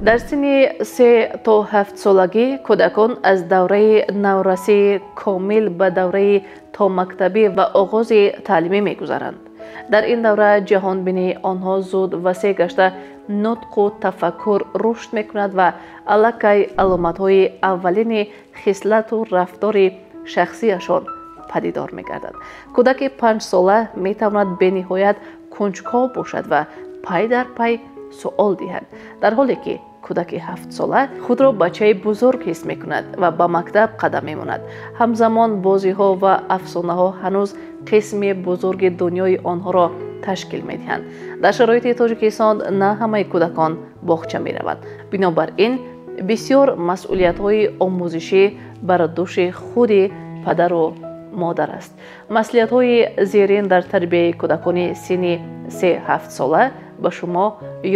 Дар синни 3 то 7 солагӣ кӯдакон аз давраи наврасии комил ба давраи томактабӣ ва оғози таълимӣ мегузаранд. Дар ин давра ҷаҳонбинии онҳо зуд васеъ гашта, нутқу тафаккур рушд мекунад ва аллакай аломатҳои аввалини хислату рафтори шахсиашон падидор мегардад. Кӯдаки 5-сола метавонад бениҳоят кунҷков бошад ва пай дар пай суол диҳад, дар ҳоле ки кӯдаки 7-сола худро бачаи бузург ҳис мекунад ва ба мактаб қадам мемонад. Ҳамзамон бозиҳо ва афсонаҳо ҳанӯз қисми бузурги дунёи онҳоро ташкил медиҳанд. Дар шароити Тоҷикистон на ҳамаи кӯдакон боғча мераванд. Бинобар ин бисёр масъулиятҳои омӯзишӣ бар дӯши худи падару модар аст. Маслиҳатҳои зерин дар тарбияи кӯдакони синни 3-7 сола ба шумо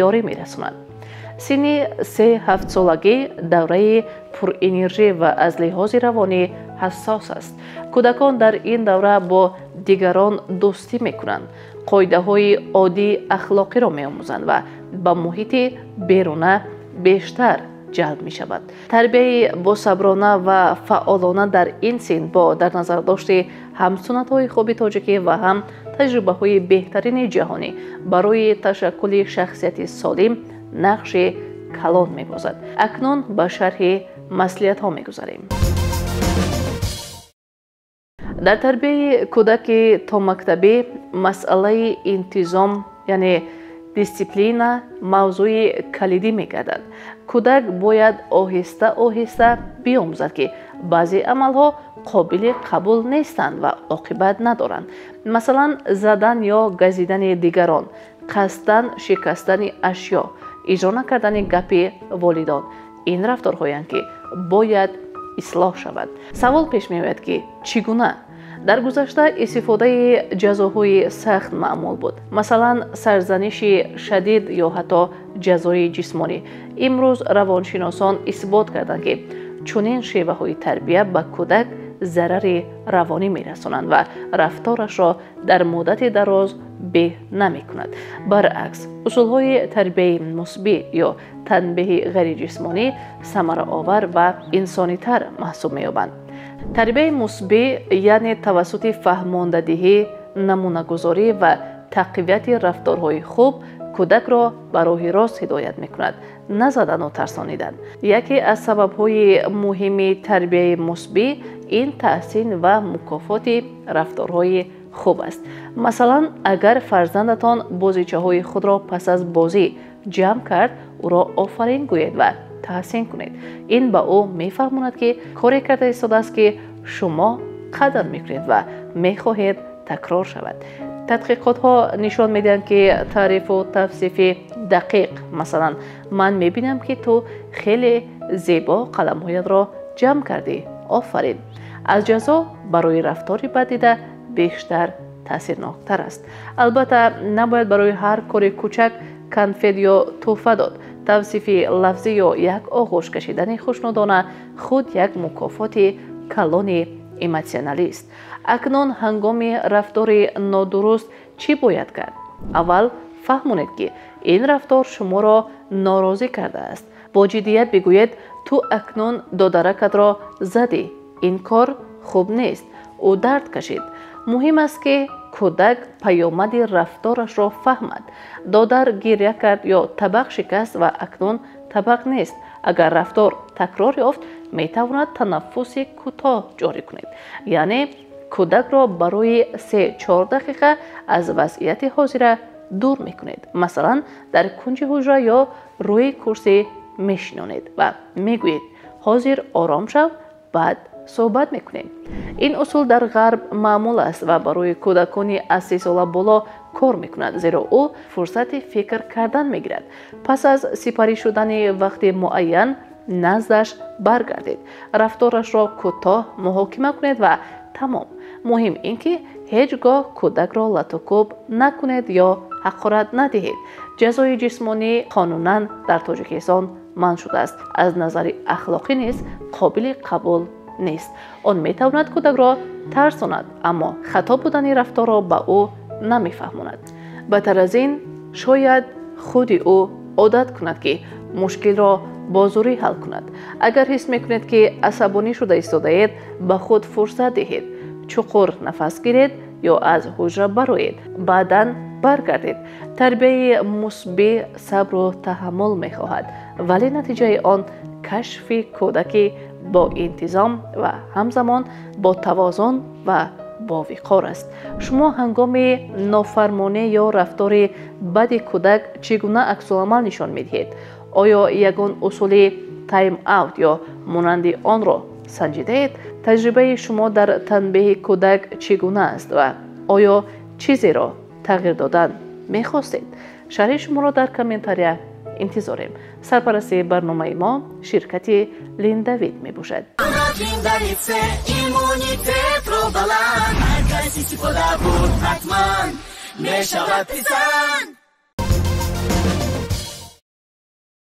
ёрӣ мерасонад. Синни 3-7 солагӣ давраи пурэнержӣ ва аз лиҳози равонӣ ҳассос аст. Кӯдакон дар ин давра бо дигарон дӯстӣ мекунанд, қоидаҳои оддии ахлоқиро меомӯзанд ва ба муҳити беруна бештар ҷалб мешаванд. Тарбияи босаброна ва фаъолона дар ин син бо дар назардошти ҳам суннатҳои хуби тоҷикӣ ва ҳам таҷрибаҳои беҳтарини ҷаҳонӣ барои ташаккули шахсияти солим нақши калон мебозад. Акнун ба шарҳи маслиҳатҳо мегузарем. Дар тарбияи кӯдаки томактабӣ масъалаи интизом, яъне дисциплина, мавзӯи калидӣ мегардад. Кӯдак бояд оҳиста оҳиста биомӯзад, ки баъзе амалҳо қобили қабул нестанд ва оқибат надоранд. Масалан, задан ё газидани дигарон, қасдан шикастани ашё, иҷро накардани гапи волидон ин рафторҳоянд, ки бояд ислоҳ шавад. Савол пеш меояд, ки чӣ гуна? Дар гузашта истифодаи ҷазоҳои сахт маъмул буд, масалан, сарзаниши шадид ё ҳатто ҷазои ҷисмонӣ. Имрӯз равоншиносон исбот карданд, ки чунин шеваҳои тарбия ба кӯдак зарари равонӣ мерасонанд ва рафторашро дар муддати дароз беҳ намекунад. Баръакс, усулҳои тарбияи мусбӣ ё танбеҳи ғайриҷисмонӣ самараовар ва инсонитар маҳсуб меёбанд. Тарбияи мусбӣ, яъне тавассути фаҳмондадиҳӣ, намунагузорӣ ва тақвияти рафторҳои хуб кӯдакро ба роҳи рост ҳидоят мекунад, на задану тарсонидан. Яке аз сабабҳои муҳими тарбияи мусбӣ ин таҳсин ва мукофоти рафторҳои хуб аст. Масалан, агар фарзандатон бозичаҳои худро пас аз бозӣ ҷамъ кард, ӯро офарин гӯед ва таҳсин кунед. Ин ба ӯ мефаҳмонад, ки коре карда истодааст, ки шумо қадр мекунед ва мехоҳед такрор шавад. Тадқиқотҳо нишон медиҳанд, ки таърифу тавсифи дақиқ, масалан, ман мебинам, ки ту хеле зебо қаламҳоятро ҷамъ кардӣ, офарин, аз ҷазо барои рафтори бад дида бештар таъсирноктар аст. Албатта, набояд барои ҳар кори кӯчак конфет ё тӯҳфа дод. Тавсифи лафзӣ ё як оғӯш кашидани хушнудона худ як мукофоти калони эмотсионалист. Акнун ҳангоми рафтори нодуруст чӣ бояд кард? Аввал фаҳмонед, ки ин рафтор шуморо норозӣ кардааст. Бо ҷиддият бигӯед: ту акнун додаракатро задӣ, ин кор хуб нест, ӯ дард кашид. Муҳим аст, ки кӯдак паёмади рафторашро фаҳмад. Додар гиря кард ё табақ шикаст ва акнун табақ нест. Агар рафтор такрор ёфт, метавонад танаффуси кӯтоҳ ҷорӣ кунед, яъне кӯдакро барои 3-4 дақиқа аз вазъияти ҳозира дур мекунед. Масалан, дар кунҷи ҳуҷра ё рӯи курсӣ мешинонед ва мегӯед: ҳозир ором шав, баъд суҳбат мекунем. Ин усул дар ғарб маъмул аст ва барои кӯдакони аз 3 сола боло кор мекунад, зеро ӯ фурсати фикр кардан мегирад. Пас аз сипарӣ шудани вақти муайян наздаш баргардед, рафторашро кӯтоҳ муҳокима кунед ва тамом. Муҳим ин ки ҳеҷ гоҳ кӯдакро латукӯб накунед ё ҳақорат надиҳед. Ҷазои ҷисмонӣ қонунан дар Тоҷикистон манъ шудааст, аз назари ахлоқӣ низ қобили қабул нест. Он метавонад кӯдакро тарсонад, аммо хато будани рафторро ба ӯ намефаҳмонад. Бадтар аз ин, шояд худи ӯ одат кунад, ки мушкилро бо зӯрӣ ҳал кунад. Агар ҳис мекунед, ки асабонӣ шуда истодаед, ба худ фурсат диҳед, чуқур нафас гиред ё аз ҳуҷра бароед, баъдан баргардед. Тарбияи мусбӣ сабру таҳаммул мехоҳад, вале натиҷаи он кашфи кӯдаки бо интизом ва ҳамзамон бо тавозун ва бовиқор аст. Шумо ҳангоми нофармонӣ ё рафтори бади кӯдак чӣ гуна аксуламал нишон медиҳед? Оё ягон усули тайм-аут ё монанди онро санҷидаед? Таҷрибаи шумо дар танбеҳи кӯдак чӣ гуна аст ва оё чизеро тағйир додан мехостед? Шарҳи шуморо дар комментария интизорем. Сарпарасти барномаи мо ширкати Линдавид мебошад. Иммунитетро баланд, ҳар кас истифода бурд, ҳатман мешавад писанд.